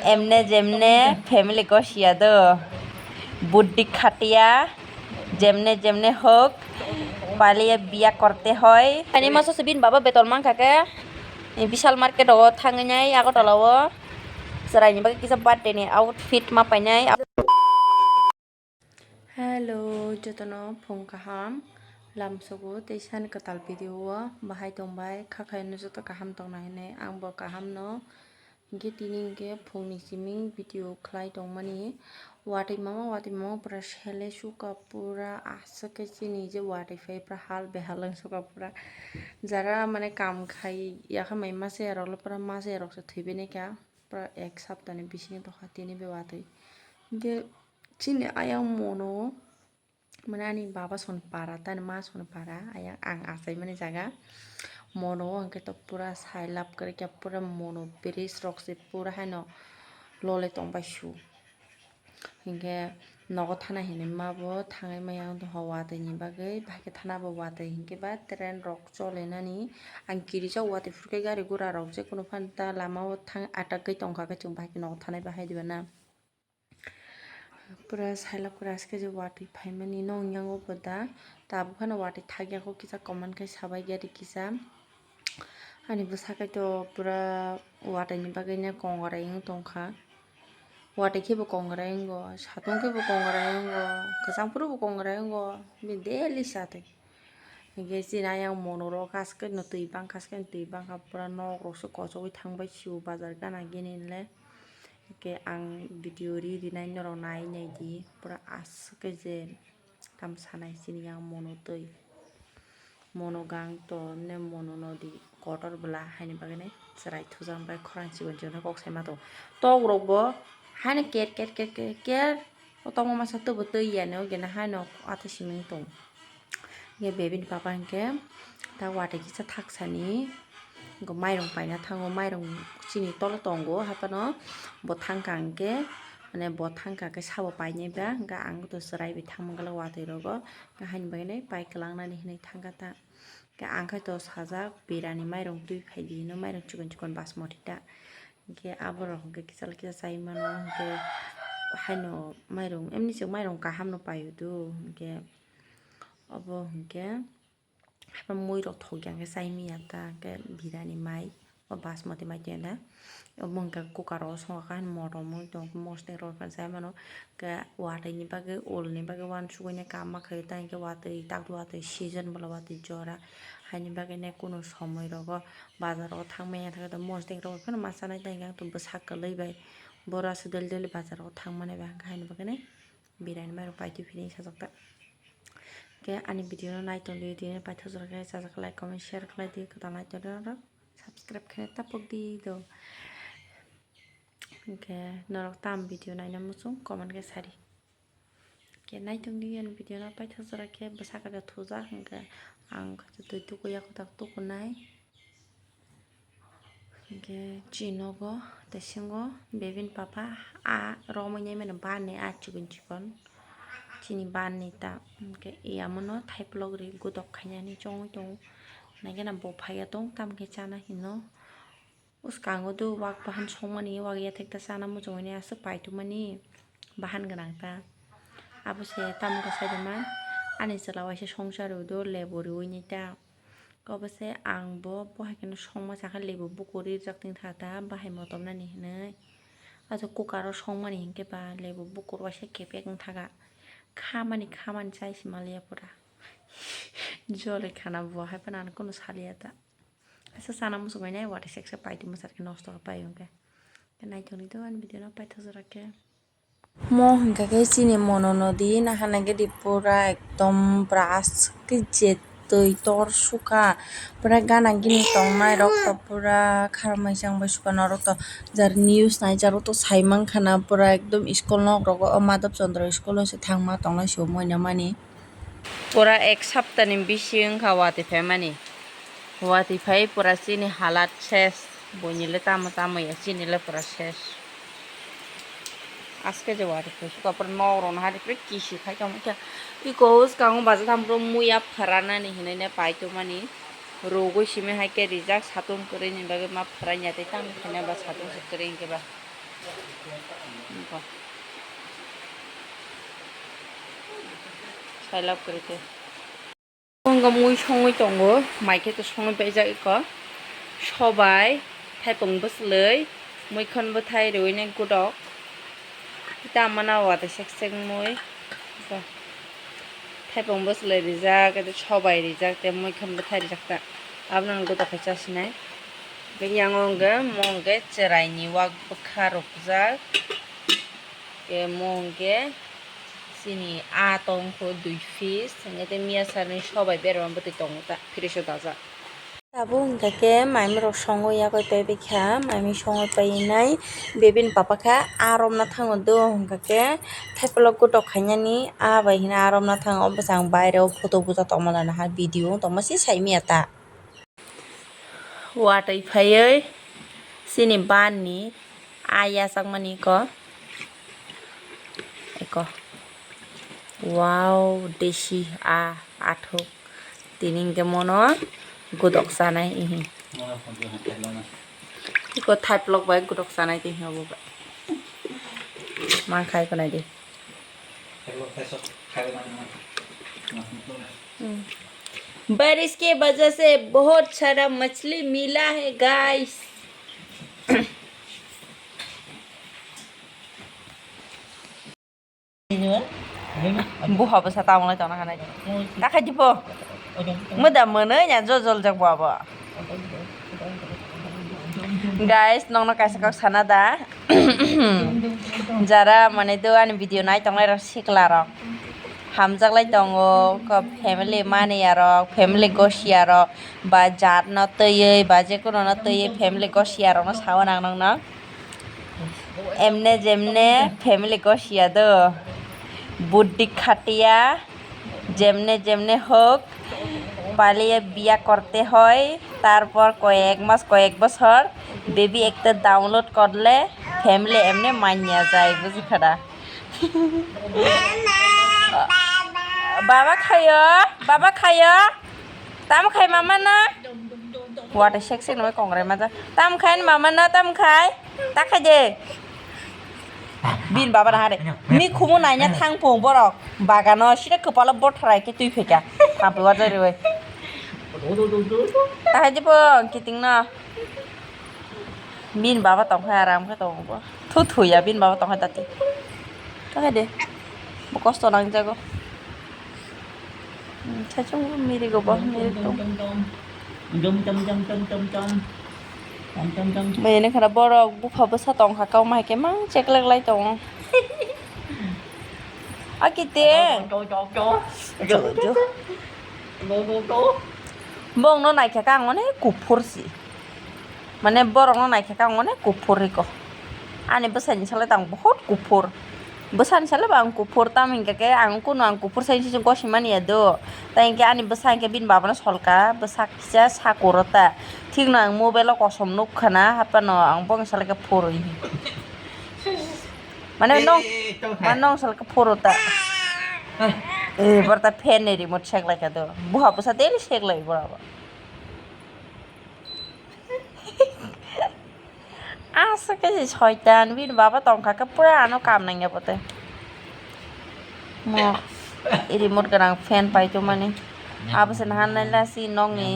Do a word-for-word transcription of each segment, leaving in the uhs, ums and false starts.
Emne jemne family gosiya do. Buddhi khatiya, jemne jemne hok, paliye biya korte hoy. Ani maso se bini baba beton mankha khe, Vishal market o thangwi nai Agartala o. Chwraini bagwi kisa birthday ni outfit ma painai. Hello, jotono phung kaham, lamsogo tei sani kwtal video o bahai tongbai, kha khaino joto kaham tongna hinwi ang bo kaham no. Hinkhe tini hinkhe phungni simi video khlai tongmani, watwi mama watwi mama pura sele suka pura aswk khe chini je watwi phai pura hal behal wng suka pura, jara mane kam khai yakha mai masa rok le pura masa rok se thwi bini kha. Pura ek saptani bisingo tongkha tini be watwi. Hinkhe chini ayang mono, mane ani baba soni para, tani ma soni para, ayang ang achaimani jaga. Mono o hinkhe to pura sailap kwrwi khe, pura mono bridge rok se pura haino lole tongbai su. Hinkhe nogo thana hinwi ma bo thangwi maya wng tongkha watwi ni bagwi, bahai khe thana bo watwi hinkhe ba train rok chole nani. Ang kirijak watwi phuru khe gari gura rok je kunu phano ta lama o thang atak gwi tongkha khe chwng bahai khe nogo thanai bahai diba na. Pura sailap kwrwi aske je watwi phaimani nong yango bo da, tabuk phano watwi thakya kho kisa comment khe sabai gari kisa. Ani bwsa khe to pura watwi ni bagwi ne kongrai wng tongkha. Watwi khe bo kongrai wngo, satung khe bo kongrai wngo, kwchang phuru bo kongrai wngo, bini daily satwi. Hinkhe chini ayang mono rok aske no twi bangkha, aske no twi bangkha, pura nok rok se kochogwi thangbai sio bazar gana gini le. Hinkhe ang video ri rinai norok nai nai di, pura aske je. Tam sanai chini yang mono twi. Mono gang to ne mono nodi kotor bwla haini bagwi nai chwrai thujak bai khorang chikon chikon khe kok sai ma tongo. Tok rok bo haino ker ker ker ker ker o tongma masa tei bo twi ya no gena haino atwi simi tongo. Ye bebini papa hinkhe ta watwi kisa thak sani. Mairung paina thango, mairung chini tolo tongo, haphano bo thangkha hinkhe, mane bo thangkha khe sabo painai ba, hinkhe ang to chwrai bai thangma glak watwi rogo, haini bagwi nai pai kwlangnani hinwi thangkha ta. Hinkhe ang khe to sajak birani mairung twi phaidi hino, mairung chikon chikon basmati ta. Hinkhe aborok hinkhe kisa kisa chai mano, hinkhe haino mairung, emni chwng mairung kaham no paio do, hinkhe obo hinkhe. Haikhe muirok thokya khe chai manya ta, khe birani mai, o basmati mai tongya da. Omo hwnkha cooker o songkha, motom mui tong, mosdeng rok chai mano. Khe watwi ni bagwi, ol ni bagwi uansukgwi kama khaio, tei hwnkhe watwi, tak watwi season bwla watwi jora. Haini bagwi ne kunu somoi rogo bazar o thang manya thangkhe mosdeng rok phano ma chanai, tei hwnkhe bwsa kwlwi bai boro aswk daily daily bazar o thang mani bai, hwnkhe haini bagwi ne. Birani mairok paitwi phini sajak ta. Khe ani video no nai tongdi, tini paithak jora khe sajak like, comment, share khlai di, kwtal nai tongdi norok subscribe khe tapok di do. Hinkhe norok tam video naina muchung comment khe sadi. Khe nai tongdi ani video no paithak jora khe bwsakhe thujak hinkhe ang khe twi tukuya kwtal tukunai. Hinkhe chini nogo tei singo bebini papa a romwi nai mano bani a chikon chikon chini bani ta hinkhe yamono thaiplok ri godok khainani chongwi tongo naikhe na bo phaiya tong tamokhe chana hino bwskango do wak bahan songmani wak yathek ta chana muchungmani aswk paitwmani bahan gwnang ta abose tamokhe saitongma ani chwla waisa songcha rwui do lebu rwui nai ta. Obo se ang bo, bo hai kheno songma sakha lebu bukur rijak tongtha ta bahai motom nani hinwi. Aso cooker o songmani hinkhe ba lebu bukur waisa kepek wngthaga. Khamani, khamani chai se maliya pura. Jole khana bo hai phano ano kunu saliya ta. Asa sana muchungwi nai watwi seksa paitwi mwsar khe nosto khe pai hwnkhe. Khe naithokni do ani video no paithak jora khe. Mo hwnkha khe chini mono nodi, nahana gede pura ekdom brush khe je twi tor sukha, pura gana gini tongnai rok to pura kharmai chang bai sukha norok to jar news nai jaro to sai mankha na pura ekdom school nok rogo o Madhab Chandra school o se thangma tongnai se moina mani. Pura ek sapta ni bisi wngkha watwi phaimani. Watwi phai pura chini halat ses. Buini le tamo tamo ya, chini le pura ses. Aske je watwi phai suka pura nok rok no hari pura kisi khai tongma khe. Iko bwskango baja tamo pura muya phwranani hinwi ne paitwmani. Rogwi simi hai khe rijak satung kwrwi ni bagwi ma phwranya tei tamo khe ba satung se kwrwi hinkhe ba. Sailap kwrwi khe. Wngkha mui songwi tongo, mai khe to songwi paijak eko. Sobai, thaipung bwswlwi, muikhon bwthai rwui nai godok. Tamo na watwi sek sek mui. Thaipung bwswlwi rijak, tei sobai rijak, tei muikhon bwthai rijak ta. Abono ang godok khai chasinai. Tei yang o hwnkhe, mo hwnkhe chwraini wak bwkha rwkjak. Tei mo hwnkhe chini aa tongkho dui piece, hwnkhe tei miya sarni sobai berma bwtwi tongo ta, fridge o dajak. Tabuk hwnkha khe maimrok songwi yagwi paibikha, maimwi songwi painai bebini papa khe aa romna thango do hwnkha khe thaiplok godok khainani aa bai hwnwi aa romna thango. O bwsang baireo photo buja tongma lana ha video wng tongma se saimanya ta. Watwi phaiwi chini bani aa yachakmani eko, eko. Wow, desi aa athuk. Tini hwnkhe mono godok chanai ihi. Iko thaiplok bai godok chanai tini obo bai. Mankhai ko nai di. Hmm. बारिश के वजह से बहुत सारा मछली मिला है guys. Buha bwsa tamung lai tongna khanai. Takhai dipo. Mwda mwnwi ya jo joljak bo abo. Guys, nokno kaisa kok sana da. Jara mane do ani video nai tongnai rok sikla rok. Hamjak lai tongo ko family mani ya rok, family gosi ya rok, ba jat no twiwi, ba je kono no twiwi family gosi ya rok no sao nang nokno. এমনে যেমনে ফ্যামিলি গসিয়া দো, বুদ্ধি খাটিয়া, যেমনে যেমনে হোক, পালিয়ে বিয়া করতে হয়, তারপর কয়েক মাস, কয়েক বছর বেবি একটা ডাউনলোড করলে ফ্যামিলি এমনি মানিয়া যায়, বুঝি খাড়া। বাবা খাইও, বাবা খাইও, তাম খাই মামা না। Watwi sek sek nungwi kongrai majak. Tam khai ni mama no, tam khai. Ta khai de. Bin baba na hare. Mi khumu naina thang pung borok. Bagano sida kwpalo bothrai khe twi phaikha. Thampi wajak riwi. Ta khai de pung kiting no. Bin baba tong khai aram khe tongo bo. Thu thuya bin baba tong khai tati. Ta khai de. Bo kosto nangjago. Hmm, saichung miri go bo, miri tong. Dum, dum, dum, dum, dum, dum. Dum, dum, dum. Bai ni khara borok bupha bwsa tong kha, kau mai khe mang cheklek lai tongo. Akite. Jo, jo, jo. Jo, jo, jo. Jo, jo, jo. Bong no naikha kang mane kuphur si. Mane borokno naikha khe ang onek kuphur riko. Ani bwsaini salai tang bohot kuphur. Bwsani salai bo ang kuphur, tamo hinkha khe ang kunu ang kuphur sai sini gosimani ya do. Tai hinkhe ani bwsa hinkhe bini babano solka, bwsa kisa sakuro ta. Thikno ang mobile o kosom nukha na, haphano ang bongni salai khe phurwi. Mane nong, mane nong salai khe phuru ta. Eh, borta fan ni remote seklaikha do. Buha bwsa daily seklai borok. Aswk khe se soitan, bini baba tongkha khe pura ano kam nangya bo tei. Mo remote gwnang fan pai tongmani. Abo se nahan nai lasi nokni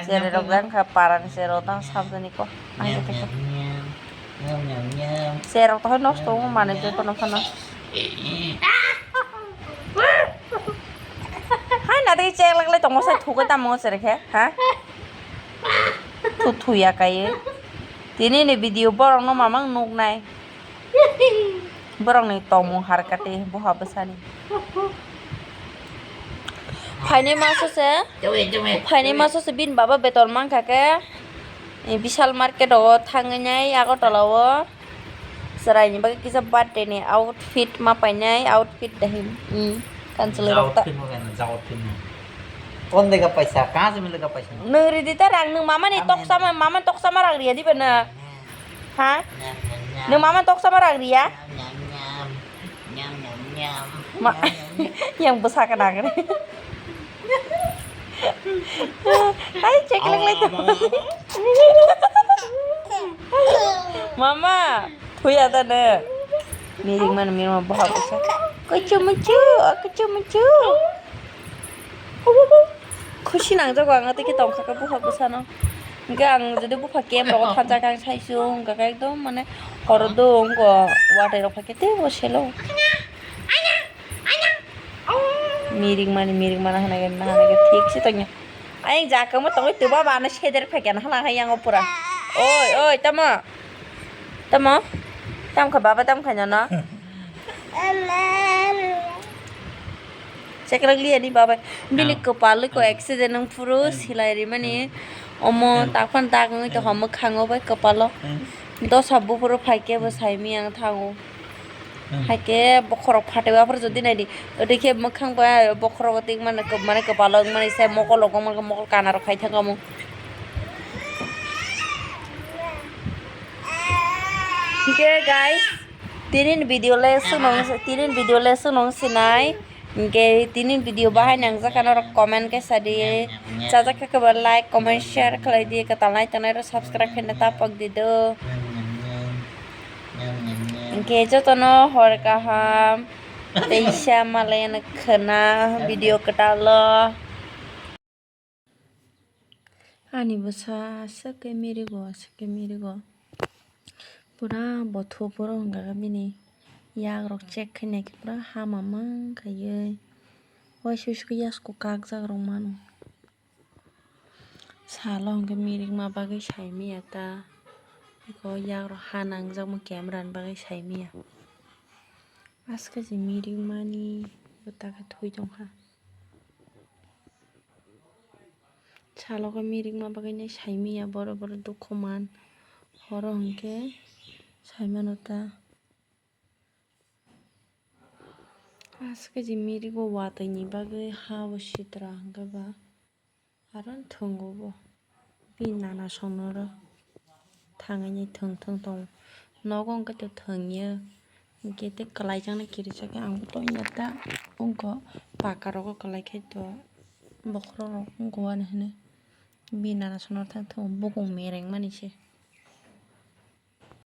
cherai rok jang kha, para ni cherai rok tang samjani ko. Ang khe tongkha. Cherai rok to hai nosto wng mani je kono phano. Hai na tei cheklak lai tongo sai thukai tamo cherai khe ha. Thu thuya kaiwi. Tini ni video borok no mamang nuknai. Borok ni tongmung harkati buha bwsani. Phaini maso se, phaini maso se bini baba beton mankha khe, eh, Vishal market o thangwi nai Agartala o. Chwraini bagwi kisa birthday ni outfit ma painai, outfit dahim, hmm, kanchwlwi rok ta. Outfit mo kena, ja outfit mo. Kon dega paisa? Kahan se milega paisa? Nwng ridi ta rang, nwng mama ni toksa ma, mama ni toksa ma rang riya diba na? Ha? Nwng mama ni toksa ma rang riya? Nyam, nyam, nyam. Ma, yang bwsa ka nang. Hai, cheklek lai to. Mama. Thuya da ne. Mirik mani mirik ma boha bwsa. Kuchu muchu, kuchu muchu. Khusi nangjago ang tei khe tongkha khe bupha bwsano. Hwnkhe ang jodi bupha camp rogo thansa khe ang saichung wngkha khe ekdom mane horo do wngkha watwi rok phaikhe teibo selo. Mirik mani mirik mana hwnwi khe nahana khe thik se tongya. Ayang ja kwma tongwi twba ba ano seder phaikhe nahana khe yang opura. Oi oi tamo. Tamo? Tamo kha baba tamo kha nono? Chekrang liya ni baba. Bini kwpal ko accident wng phuru silai rimani. Omo takpan tak wngwi tongkha mwkhango bai kwpalo. Dosa buphuru phaikhe bo saimiyang thango. Haikhe bokhorok phatwi aphuru jodi naidi. Odeikhe mwkhang bai bokhorok tik mane kwp-, mane kwpalo wngmani sai mokol rok wngmani mokol kana rok khai thangkha omo. Hingke guys, tinin video le sunong, tinin video le sunong sinai. Hingke tinin video bahai nangjak kha norok comment khe sadi. Chajak kha khe bo like, comment, share khlai di. Kwtal nai tongnai rok subscribe khe tapok di do. Hingke jotono hor kaham. Teisa malai ano khwna video kwtal o. Ani bwsa aswk khe mirigo, aswk khe mirigo. Pura bothup borok wngkha khe bini yagrok check khainai khe pura hama mang khaiwi. Waisa waisa khe yasku kakjak rok mano. Salo hwnkhe mirikma bagwi saimanya ta. Eko yagrok ha nangjakma camera ni bagwi saimanya. Aswk khe je mirikmani bwta khe thwi tongkha. Salo khe mirikma bagwino saimanya borok, borok dukhu man. Horo hwnkhe saimano ta. Aswk khe je mirigo watwi ni bagwi ha bo sitra hwnkhe ba aro thwngo bo. Bini nana songno ro thangwi thwng thwng tongo. Nogo hwnkhe to thwngya. Hwnkhe tei kwlaijaknai kirijak khe ang bo tongya ta. Wngkha paka rogo kwlai khai to bokhorok rok wngkha ani hinwi. Bini nana songno thang thwng bukung mereng mani se.